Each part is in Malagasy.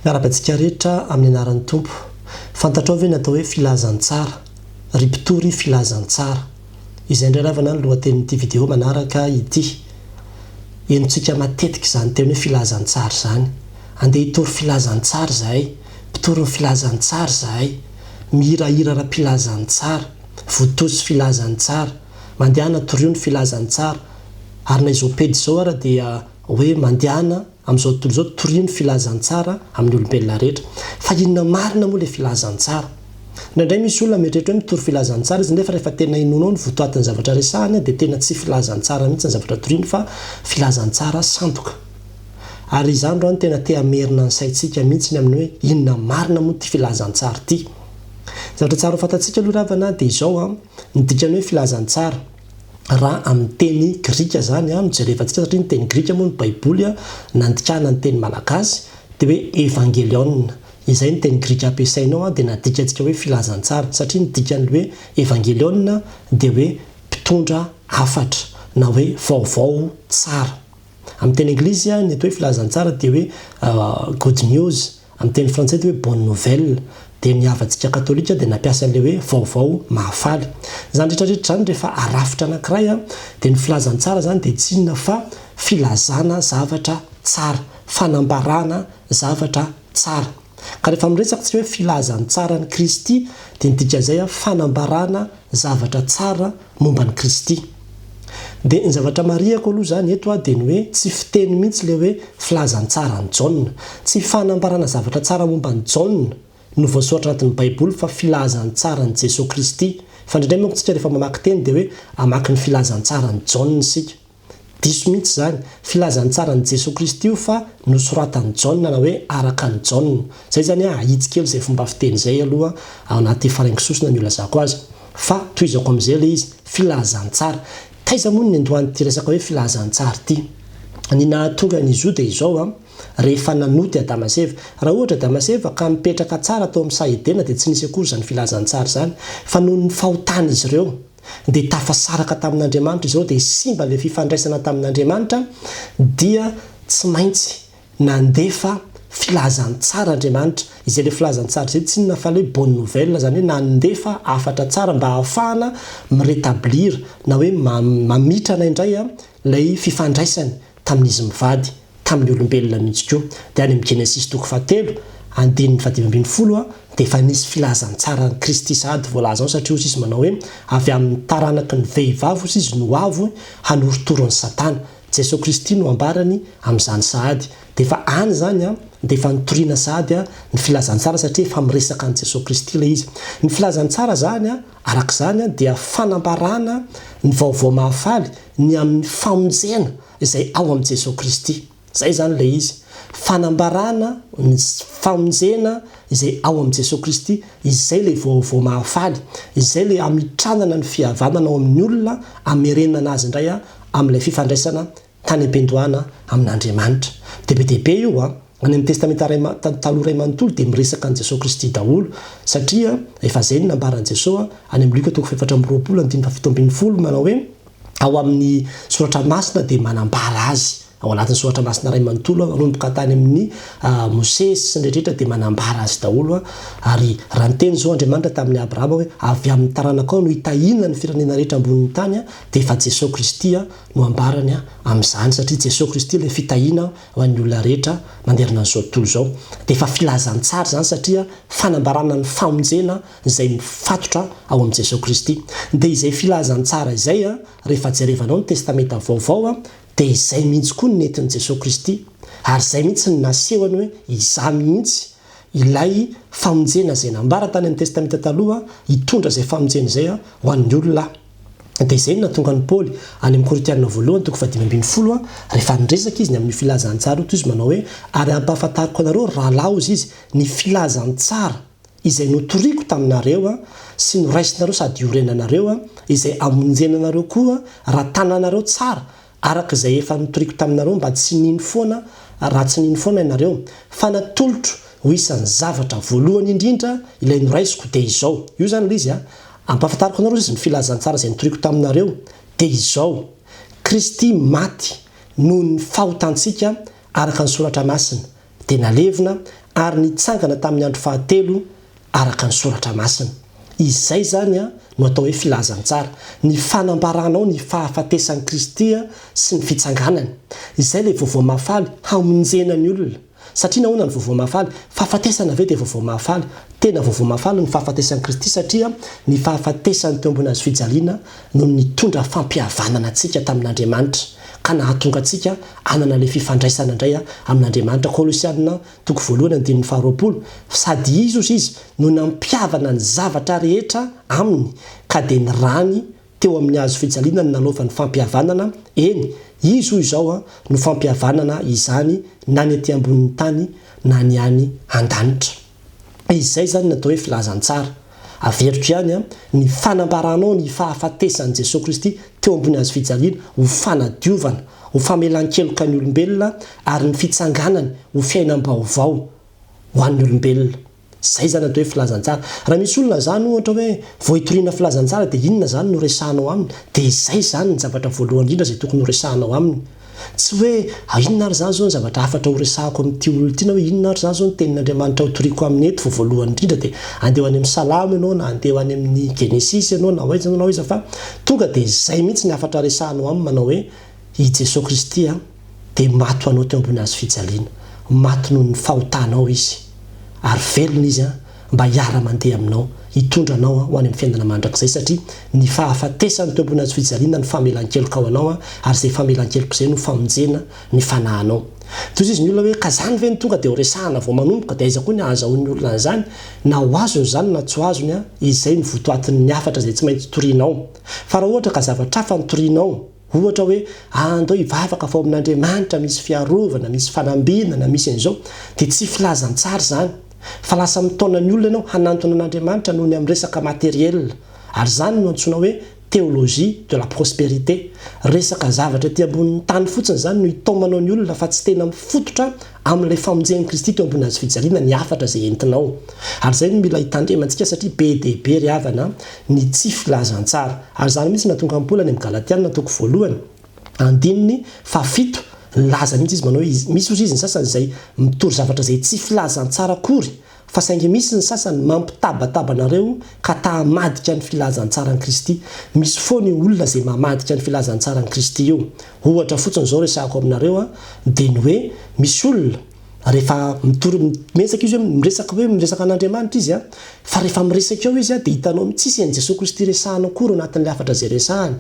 Miarahaba antsika rehetra amin'ny anaran'ny Tompo. Fantatrao ve ny atao hoe filazantsara? Ry mpitory filazantsara. Izay indray ravana ny lohatenin'ity video manaraka ity. Henontsika matetika izany teny hoe filazantsara izany. Andeha hitory filazantsara izahay. Mpitory ny filazantsara izahay. Mihirahira ara-pilazantsara. Votoso filazantsara. Mandehana torio ny filazantsara. Ary na izao pejy izao ara dia hoe mandehana amin'izao tontolo izao torio ny filazantsara amin'ny olombelona rehetra. Fa inona marina moa ilay filazantsara? Indraindray misy olona mieritreritra hoe mitory filazantsara izy nefa rehefa tena inoanao ny votoatin'ny zavatra resahiny dia tena tsy filazantsara mihitsy ny zavatra toriany fa filazantsara sandoka. Ary izany androany tena te hamerina ny saintsika mihitsy ny amin'ny hoe inona marina moa ity filazantsara ity. Ny zavatra tsara ho fantatsika aloha ry havana dia izao an, ny dikan'ny hoe filazantsara raha amin'ny teny grika izany no jerevantsika satria ny teny grika moa ny baiboly nandikana ny teny malagasy dia hoe evangelion izay ny teny grika ampiasaina ao dia nadikantsika hoe filazantsara satria ny dikan'ny hoe evangelion dia hoe mpitondra hafatra na hoe vaovao tsara. Amin'ny teny anglisy ny atao hoe filazantsara dia hoe good news Amin'ny teny frantsay dia hoe bonne nouvelle. Dia ny havantsika katolika dia nampiasa an'ilay hoe vaovao mahafaly. Izany rehetra rehetra izany rehefa arafitra anankiray dia ny filazantsara izany dia tsy inona fa filazana zavatra tsara, fanambarana zavatra tsara. Ka rehefa miresaka isika hoe filazantsaran'i Kristy dia ny dikan'izay fanambarana zavatra tsara momba an'i Kristy. Dia ny zavatra marihako aloha izany eto dia ny hoe tsy fiteny mihitsy ilay hoe filazantsaran'i Jaona. Tsy fanambarana zavatra tsara momba an'i Jaona no voasoratra anatin'ny Baiboly fa filazantsaran'i Jesoa Kristy. Fa indraindray manko tsika rehefa mamaky teny dia hoe hamaky ny filazantsaran'i Jaona isika. Diso mihitsy izany. Filazantsaran'i Jesoa Kristy io fa nosoratan'i Jaona na hoe araka an'i Jaona. Izay izany an, ahitsy kely izay fomba fiteny izay aloha ao anaty faraingo sosona no ilazako azy. Fa tohizako amin'izay ilay izy, filazantsara. Taiza moa no niandohan'ity resaka hoe filazantsara ity? Ny nahatonga an'izy io dia izao an, rehefa nanota i Adama sy Eva. Raha ohatra Adama sy Eva ka mipetraka tsara tao amin'ny saha Edena dia tsy nisy akory izany filazantsara izany. Fa noho ny fahotan'izy ireo, dia tafasaraka tamin'Andriamanitra izy ireo, dia simba ilay fifandraisana tamin'Andriamanitra, dia tsy maintsy nandefa filazantsara Andriamanitra, izay ilay filazantsara izay tsy inona fa ilay bonne nouvelle, izany hoe nandefa hafatra tsara mba hahafahana mi-retablir na hoe mamitrana indray ilay fifandraisany tamin'izy mivady. tamin'ny olombelona mihitsy koa. Dia any amin'ny Genesisy toko fahatelo, andininy fahadimy ambin'ny folo, dia efa nisy filazantsaran'i Kristy sahady voalaza ao satria hozy izy manao hoe, avy amin'ny taranaky ny vehivavy hozy izy no ho avy hanorotoro an'i Satana. Jesoa Kristy no ambarany amin'izany sahady. Dia efa any izany dia efa nitoriana sahady ny filazantsara satria efa miresaka an'i Jesoa Kristy ilay izy. Ny filazantsara izany araka izany dia fanambarana ny vaovao mahafaly ny amin'ny famonjena izay ao amin'i Jesoa Kristy. Izay izany ilay izy. Fanambarana ny famonjena izay ao amin'i Jesoa Kristy, izay ilay vaovao mahafaly, izay ilay hamitranana ny fihavanana ao amin'ny olona, hamerenana azy indray amin'ilay fifandraisana tany am-piandohana amin'Andriamanitra. Dia be dia be io an! Any amin'ny Testamenta iray Taloha iray manontolo dia miresaka an'i Jesoa Kristy daholo, satria efa izay no nambaran'i Jesoa any amin'ny Lioka toko faha-24 andininy faha-17 manao hoe, Ao amin'ny Soratra Masina dia manambara azy, ao anatin'ny Soratra Masina iray manontolo, nanomboka tany amin'i Mosesy sy ny rehetra dia manambara azy daholo. Ary raha niteny izao Andriamanitra tamin'i Abrahama hoe, avy amin'ny taranakao no hitahiana ny firenena rehetra ambonin'ny tany, dia efa Jesoa Kristy no ambarany amin'izany, satria Jesoa Kristy ilay fitahiana ho an'ny olona rehetra manerana an'izao tontolo izao. Dia efa filazantsara izany satria fanambarana ny famonjena izay mifatotra ao amin'i Jesoa Kristy. Dia izay filazantsara izay, rehefa jerevanao ny Testamenta Vaovao, dia izay mihitsy koa no nentin'i Jesoa Kristy. Ary izay mihitsy no nasehony hoe Izaho mihitsy ilay famonjena izay nambara tany amin'ny Testamenta Taloha, hitondra izay famonjena izay ho an'ny olona Aho. Dia izay no nahatonga an'i Paoly, any amin'ny Korintiana voalohany toko fahadimy ambin'ny folo, rehefa niresaka izy ny amin'io filazantsara io, toy izy manao hoe, Ary ampahafantariko anareo, ry rahalahy, hozy izy, ny filazantsara izay notoriko taminareo sy noraisinareo sady iorenanareo, izay amonjena anareo koa, raha tananareo tsara araka izay efa notoriko taminareo mba tsy nino foana raha tsy nino foana ianareo, fa natolotro ho isan'ny zavatra voalohany indrindra ilay noraisiko dia izao, io izany ilay izy an, ampahafantariko anareo izy ny filazantsara izay notoriko taminareo dia izao, Kristy maty noho ny fahotantsika araka ny Soratra Masina, Dia nalevina, ary nitsangana tamin'ny andro fahatelo araka ny Soratra Masina. Izay izany no atao hoe filazantsara, ny fanambaranao ny fahafatesan'i Kristy sy ny fitsanganany. Izay ilay vaovao mahafaly hamonjena ny olona. Satria nahoana ny vaovao mahafaly? Fahafatesana ve dia vaovao mahafaly? Tena vaovao mahafaly ny fahafatesan'i Kristy satria ny fahafatesany teo ambony hazofijaliana no nitondra fampihavanana antsika tamin'Andriamanitra ka nahatonga antsika hanana ilay fifandraisana indray amin'Andriamanitra. Kolosiana toko voalohany andininy faharoapolo, Sady Izy, hozy izy, no nampihavana ny zavatra rehetra Aminy, ka dia ny rany teo amin'ny hazo fijaliana no nanaovany fampihavanana, eny, Izy, hoy izao, no fampihavanana izany na ny ety ambonin'ny tany na ny any an-danitra. Izay izany no atao hoe filazantsara. Averiko ihany, ny fanambaranao ny fahafatesan'i Jesoa Kristy teo ambony hazo fijaliana ho fanadiovana, ho famelan-keloka ny olombelona ary ny fitsanganany ho fiainam-baovao ho an'ny olombelona. Izay izany atao hoe filazantsara. Raha misy olona izany ohatra hoe vao hitoriana filazantsara dia inona izany no resahanao aminy? Dia izay izany ny zavatra voalohany indrindra izay tokony horesahanao aminy. Tsy hoe inona ary izany izao ny zavatra hafatra horesahako amin'ity olona ity na hoe inona ary izany izao ny tenin'Andriamanitra hotoriko aminy eto vao voalohany indrindra dia andeha ho any amin'ny Salamo ianao na andeha ho any amin'ny Genesisy ianao na ho aiza ianao na ho aiza fa tonga dia izay mihitsy ny hafatra resahanao aminy manao hoe i Jesoa Kristy an dia maty ho anao teo ambony hazo fijaliana. Maty noho ny fahotanao Izy. Ary velona Izy mba hiara-mandeha aminao, hitondra anao ho any amin'ny fiainana mandrakizay, satria ny fahafatesany teo ambony hazo fijaliana no famelan-keloka ho anao, ary izay famelan-keloka izay no famonjena ny fanahinao. Toy izy ny olona hoe, ka izany ve no tonga dia horesahana vao manomboka, dia aiza koa ny ahazahoan'ny olona an'izany? Na ho azony izany na tsy ho azony, izay no votoatin'ny hafatra izay tsy maintsy torianao. Fa raha ohatra ka zavatra hafa no torianao, Ohatra hoe, andao hivavaka fa ao amin'Andriamanitra misy fiarovana, misy fanambinana, misy an'izao, dia tsy filazantsara izany. Fa lasa mitaona ny olona ianao hanantona an'Andriamanitra noho ny amin'ny resaka matériel. Ary izany no antsoina hoe théologie de la prospérité. Resaka zavatra ety ambonin'ny tany fotsiny izany no itaomanao ny olona fa tsy tena mifototra amin'ilay famonjen'i Kristy teo ambony hazofijaliana ny hafatra izay entinao. Ary izay no mila hitandremantsika satria be dia be ry havana ny tsy filazantsara. Ary izany mihitsy no nahatonga an'i Paoly any amin'ny Galatiana toko voalohany, andininy fahafito, nilaza mihitsy izy manao hoe, misy hozy izy ny sasany izay mitory zavatra izay tsy filazantsara akory, fa saingy misy ny sasany mampitabataba anareo ka ta hamadika ny filazantsaran'i Kristy. Misy foana io olona izay mamadika ny filazantsaran'i Kristy io. Ohatra fotsiny izao resahako aminareo dia ny hoe misy olona rehefa mitory miezaka izy hoe miresaka hoe miresaka an'Andriamanitra izy fa rehefa miresaka eo izy dia hitanao tsisy an'i Jesoa Kristy resahana akory ao anatin'ilay hafatra izay resahany.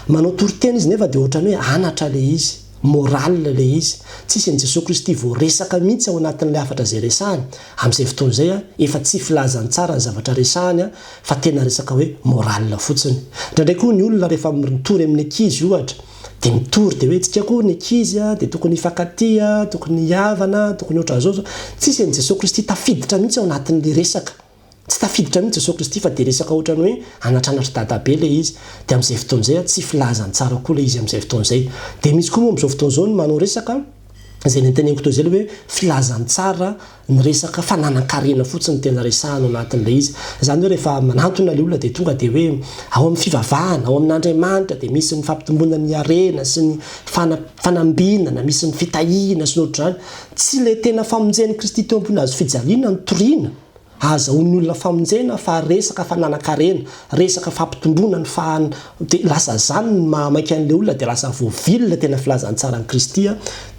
Manao toriteny izy nefa dia ohatran'ny hoe anatra ilay izy, morale ilay izy. Tsisy an'i Jesoa Kristy voaresaka mihitsy ao anatin'ilay hafatra izay resahany. Amin'izay fotoana izay efa tsy filazantsara ny zavatra resahany fa tena resaka hoe morale fotsiny. Indraindray koa ny olona rehefa mitory amin'ny ankizy ohatra dia mitory dia hoe tsika koa ny ankizy dia tokony hifankatia, tokony hihavana, tokony ohatran'izao izao. Tsisy an'i Jesoa Kristy tafiditra mihitsy ao anatin'ilay resaka. Tsy tafiditra mihitsy Jesoa Kristy fa dia resaka ohatran'ny hoe anatranatry dadabe ilay izy. Dia amin'izay fotoana izay tsy filazantsara koa ilay izy amin'izay fotoana izay. Dia misy koa moa amin'izao fotoana izao ny manao resaka izay noteneniko teo izay ilay hoe filazantsara ny resaka fananan-karena fotsiny no tena resahana ao anatin'ilay izy. Izany hoe rehefa manantona ilay olona dia tonga dia hoe ao amin'ny fivavahana, ao amin'Andriamanitra dia misy ny fampitomboana ny harena sy ny fanambinana, misy ny fitahiana sy ny ohatr'izany. Tsy ilay tena famonjen'i Kristy teo ambony hazofijaliana no toriana. Ahazahoan'ny olona famonjena fa resaka fananan-karena, resaka fampitomboana ny fahan dia lasa zany ny mahamaika an'ilay olona dia lasa voavily ilay tena filazantsaran'i Kristy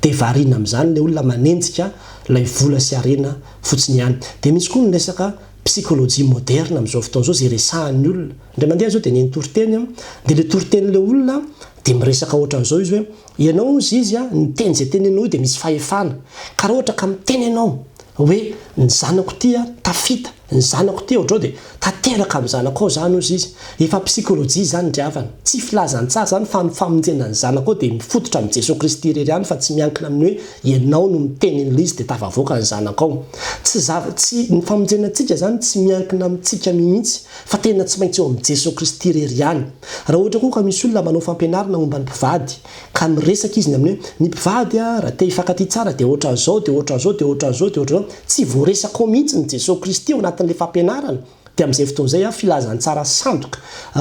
dia variana amin'izany ilay olona manenjika ilay vola sy harena fotsiny ihany. Dia misy koa ny resaka psychologie moderne amin'izao fotoana izao izay resahan'ny olona. Indray mandeha izao dia nino toriteny aho dia ilay toritenin'ilay olona dia miresaka ohatran'izao izy hoe Ianao hozy izy a, ny teny izay teneninao io dia misy fahefana. Ka raha ohatra ka miteny ianao hoe ny zanako ity a, tafita, ny zanako ity ohatr'izao dia tanteraka amin'ny zanakao izany hozy izy. Efa psychologie izany ry havana. Tsy filazantsara izany fa ny famonjena ny zanakao dia mifototra amin'i Jesoa Kristy irery ihany fa tsy miankina amin'ny hoe ianao no miteny an'ilay izy dia tafavoaka ny zanakao. Tsy zava, tsy, ny famonjena antsika izany tsy miankina amintsika mihitsy fa tena tsy maintsy eo amin'i Jesoa Kristy irery ihany. Raha ohatra koa ka misy olona manao fampianarana momba ny mpivady, ka miresaka izy ny amin'ny hoe, ny mpivady a, raha te hifankatia tsara dia ohatran'izao, dia ohatran'izao, dia ohatran'izao, dia ohatran'izao, tsy voaresaka ao mihitsy ny Jesoa Kristy ao anatin'ilay fampianarana, dia amin'izay fotoana izay a, filazantsara sandoka,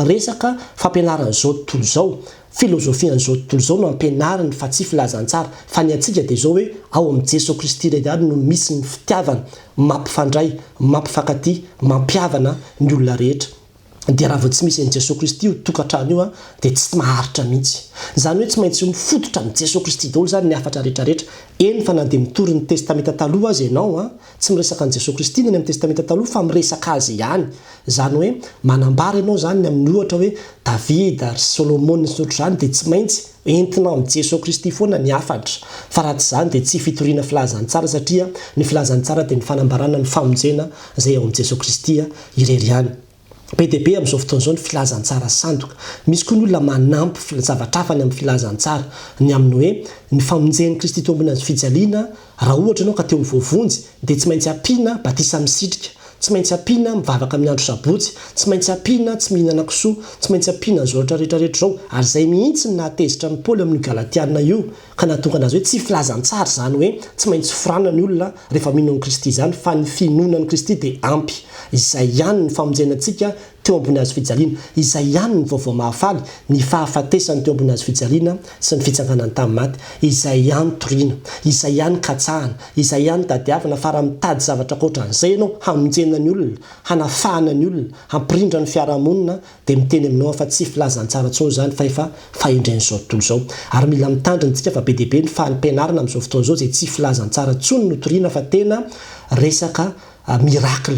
resaka fampianaran'izao tontolo izao. Filôzôfian'izao tontolo izao no ampianariny fa tsy filazantsara. Fa ny antsika dia izao hoe ao amin'i Jesoa Kristy irery ihany no misy ny fitiavana mampifandray, mampifankatia, mampihavana ny olona rehetra. Dia raha vao tsy misy an'i Jesoa Kristy io tokantrano io dia tsy maharitra mihitsy. Izany hoe tsy maintsy mifototra amin'i Jesoa Kristy daholo izany ny hafatra rehetra rehetra. Eny fa na dia mitory ny Testamenta Taloha aza ianao, tsy miresaka an'i Jesoa Kristy ny any amin'ny Testamenta Taloha fa miresaka Azy ihany. Izany hoe manambara ianao izany ny amin'ny ohatra hoe Davida, ry Solomona sy ny ohatr'izany dia tsy maintsy entina amin'i Jesoa Kristy foana ny hafatra. Fa raha tsy izany dia tsy fitoriana filazantsara satria ny filazantsara dia ny fanambarana ny famonjena izay ao amin'i Jesoa Kristy irery ihany. Be dia be amin'izao fotoana izao ny filazantsara sandoka. Misy koa ny olona manampy zavatra hafa ny amin'ny filazantsara, ny amin'ny hoe ny famonjen'i Kristy teo ambony hazofijaliana, raha ohatra ianao ka te ho voavonjy dia tsy maintsy ampiana batisa misitrika, tsy maintsy ampiana mivavaka amin'ny andro sabotsy, tsy maintsy ampiana tsy mihinana kisoa, tsy maintsy ampiana an'izao rehetra rehetra rehetra izao. Ary izay mihitsy no nahatezitra an'i Paoly amin'io Galatiana io. Ka nahatonga anazy hoe tsy filazantsara izany hoe tsy maintsy forana ny olona rehefa mino an'i Kristy izany fa ny finoana an'i Kristy dia ampy. Izay ihany ny famonjena antsika teo ambony hazo fijaliana. Izay ihany ny vaovao mahafaly, ny fahafatesany teo ambony hazo fijaliana sy ny fitsanganany tamin'ny maty. Izay ihany toriana. Izay ihany katsahana. Izay ihany tadiavina fa raha mitady zavatra ankoatran'izay ianao hamonjena ny olona, hanafahana ny olona, hampirindra ny fiarahamonina dia miteny aminao aho fa tsy filazantsara intsony izany fa efa fahendren'izao tontolo izao. Ary mila mitandrina isika fa be dia be ny fampianarana amin'izao fotoana izao izay tsy filazantsara intsony no toriana fa tena resaka miracle,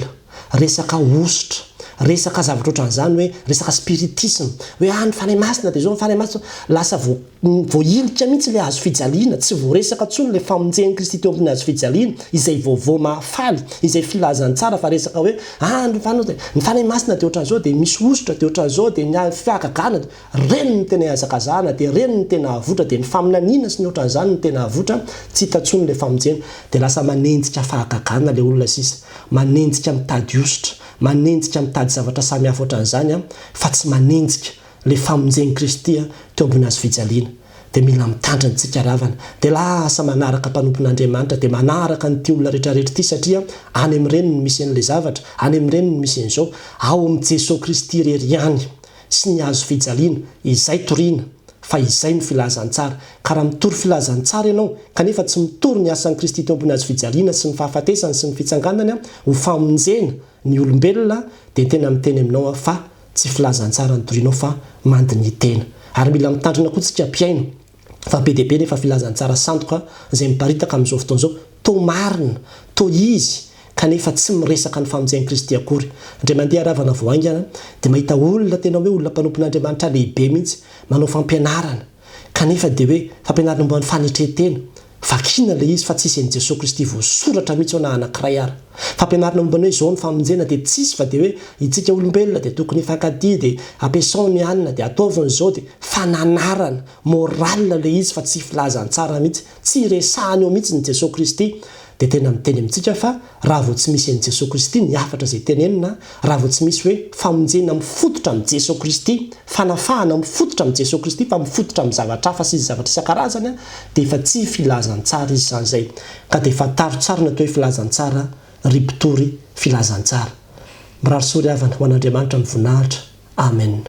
resaka hosotra, resaka zavatra ohatran'izany hoe resaka spiritisme, hoe ah ny Fanahy Masina dia izao, ny Fanahy Masina, lasa voa Voahilika mihitsy ilay hazo fijaliana, tsy voaresaka intsony ilay famonjen'i Kristy teo ambony hazo fijaliana, izay vaovao mahafaly, izay filazantsara fa resaka hoe ah ny ny Fanahy Masina dia ohatran'izao, dia misy hosotra, dia ohatran'izao, dia ny fahagagana, ireny no tena ihazakazahana, dia ireny no tena avotra, dia ny faminaniana sy ny ohatran'izany no tena avotra, tsy hita intsony ilay famonjena, dia lasa manenjika fahagagana ilay olona sisa, manenjika mitady hosotra, manenjika mitady zavatra samihafa ohatran'izany an, fa tsy manenjika Ilay famonjen'i Kristy teo ambony hazo fijaliana. Dia mila mitandrina tsika ravana. Dia lasa manaraka mpanompon'Andriamanitra, dia manaraka an'ity olona rehetra rehetra ity satria any amin'ireny no misy an'ilay zavatra, any amin'ireny no misy an'izao. Ao amin'i Jesoa Kristy irery ihany sy ny hazo fijaliana, izay toriana fa izay no filazantsara. Ka raha mitory filazantsara ianao kanefa tsy mitory ny asan'i Kristy teo ambony hazo fijaliana sy ny fahafatesany sy ny fitsanganany ho famonjena ny olombelona dia tena miteny aminao aho fa Tsy filazantsara ny torianao fa mandiniha tena. Ary mila mitandrina koa tsika mpihaino fa be dia be nefa filazantsara sandoka izay miparitaka amin'izao fotoana izao toa marina, toa izy kanefa tsy miresaka ny famonjen'i Kristy akory. Indray mandeha ravana vao haingana dia mahita olona tena hoe olona mpanompon'Andriamanitra lehibe mihitsy manao fampianarana kanefa dia hoe fampianarana momba ny fanetren-tena Vakina ilay izy fa tsisy an'i Jesoa Kristy voasoratra mihitsy ao na anankiray ara. Fampianarana momba ny hoe izao ny famonjena dia tsisy fa dia hoe itsika olombelona dia tokony hifankatia dia ampiasao ny hanina dia ataovy ny izao dia fananarana, morale ilay izy fa tsy filazantsara mihitsy. Tsy resahany ao mihitsy ny Jesoa Kristy. Dia tena miteny amintsika fa raha vao tsy misy an'i Jesoa Kristy ny hafatra izay tenenina, raha vao tsy misy hoe famonjena mifototra amin'i Jesoa Kristy, fanafahana mifototra amin'i Jesoa Kristy fa mifototra amin'ny zavatra hafa sy zavatra isan-karazany dia efa tsy filazantsara izy izany izay. Ka dia fantaro tsara ny atao hoe filazantsara ry mpitory filazantsara. Mirary soa ry havana, ho an'Andriamanitra ny voninahitra. Amen.